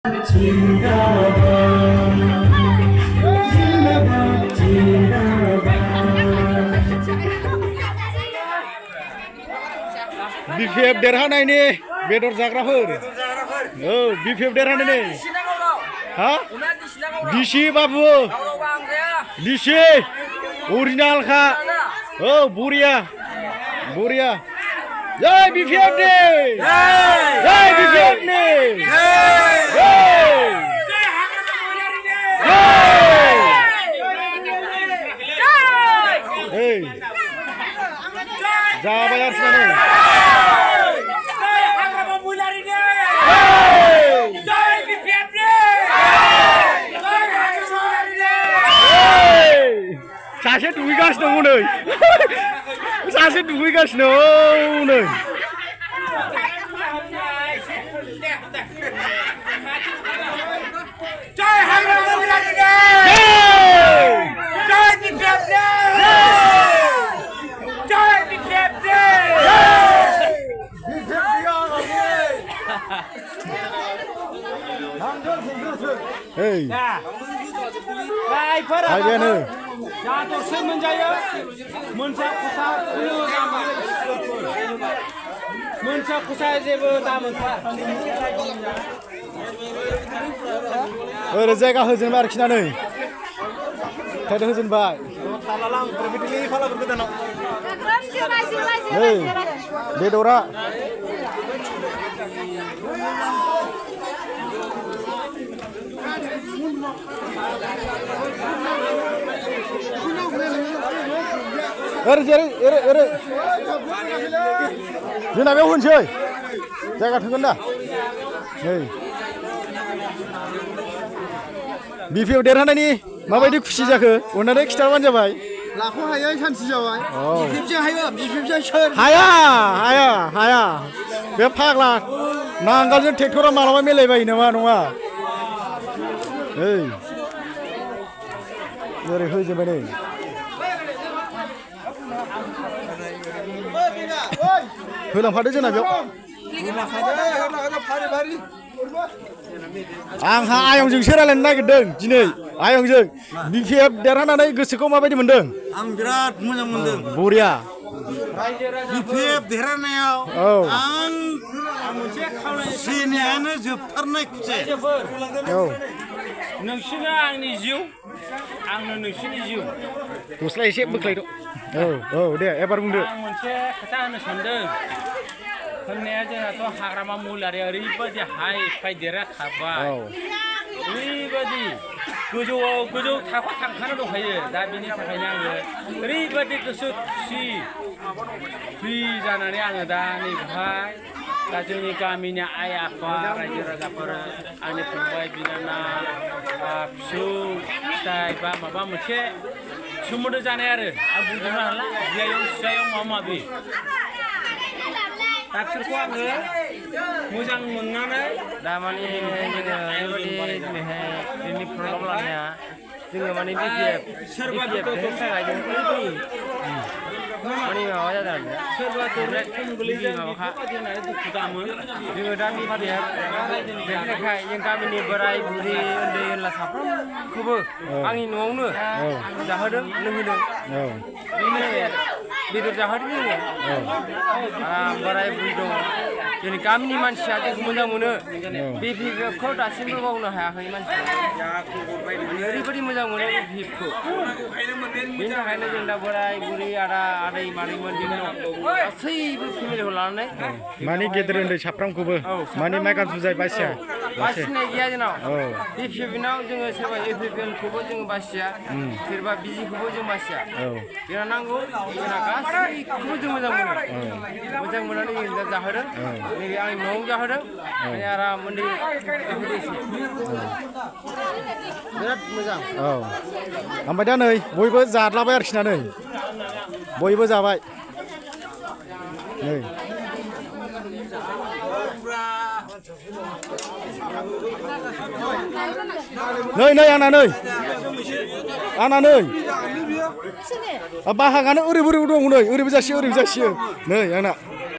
BPF देरहानायनि बेदर जाग्राफोर औ BPF देरहानायनि हा दिसि बाबु दिसि अरिजिनालखा औ बरिया बरिया जय BPF नि जय BPF नि जाबाय आरो सासे दुगैगासिनो दङ नै सासे दुगैगासिनो नै जय हाग्रा महिलारि जय BPF जय BPF hey फायबायानो जाथोसै मोनजायो मोनसा खसा मोनसा खसा जेबो दाम मोनथारा ओरै जायगा होजेनबाय आरोखि ना नै थायद होजेनबाय बेदरा ओरै जोंना बेयाव होनसै जायगा थोगोन दा नै BPF देरहानायनि माबायदि खुसि जाखो अननानै खिथाबानो जाबाय लाखौ हायो सानसे जाबाय BPFजों हायो BPFजों सोर हाया बे फाग्ला नांगालजों ट्रेक्टरा मालाबा मिलायबायो नामा नङा ओरै होजोबबाय नै होलांफादो जोंना बेयाव आंहा आयंजोंसो रायलायनो नागिरदों दिनै आयंजों BPF देरहानानै गोसोखौ माबायदि मोनदों आं बिराद मोजां मोनदों बरिया BPF देरहानायाव आं खुसिनियानो जोबथारनाय खुसि नोंसिना आंनि जिउ आंनो नोंसिनि जिउ गस्ला एसे बोख्लायद औ दे एबार बुंदो आं मोनसे खोथा होननो सानदों होननाया जोंहाथ' हाग्रामा महिलारि ओरैबायदि हाइ फाइ देरहाखाबाय ओरैबायदि गोजौ थाखोआव थांखाना दंखायो दा बेनि थाखायनो आङो ओरैबायदि गोसो खुसि जानानै आङो दा नैबेहाय दा जोंनि गामिनि आइ आफा रायजो राजाफोरा आंनि फंबाय बिनानाव फिसौ फिथाइ बा माबा मोनसे सोमोन्दो जानाय आरो आं बुंजोबनो हाला बियायं सियायं माबा माबि दा बिसोरखौ आङो मोजां मोननानै दामानि जोङो ओरैबायदि दिनैहाय जोंनि प्रग्राम लानाया जोङो माने BPF देरहानो थाखाय जों ओरैबायदि माने माबा जादों आरो सोरबाथ' खम गोलैदों होननानै दुखु दामो जोङो दा BPF देरहानायखाय जों गामिनि बोराय बुरि उन्दै उनला साफ्रोमखौबो आंनि न'आवनो जाहोदों लोंहोदों बेदर जाहोदों जोङो बोराय बुरि दङ जोंनि गामिनि मानसिया जोंखौ मोजां मोनो BPFखौ दासिमबो बावनो हायाखै मानसिया ओरैबायदि मोजां मोनो BPFखौ बेनि थाखायनो जों दा बोराय बुरि आदै मादैमोन जोंनो गासैबो फेमिलिखौ लानानै माने गेदेर उन्दै साफ्रोमखौबो माने माइगाब जुजाय बासिया बासिनाय गैया जोंनाव BPFनाव जोङो सोरबा APPLखौबो जोङो बासिया सोरबा बिजिखौबो जों बासिया जोंना नांगौ जोंना गासैखौबो जों मोजां मोननानै जों दा जाहोदों नैबे आंनि न'आव जाहोदों आराम उन्दै बिराद मोजां ओमफ्राय दा नै बयबो जाद्लाबाय आरोखि ना नै बयबो जाबाय नै आंना नै बाहागानो ओरैबो दङ नै ओरैबो जासियो नै आंना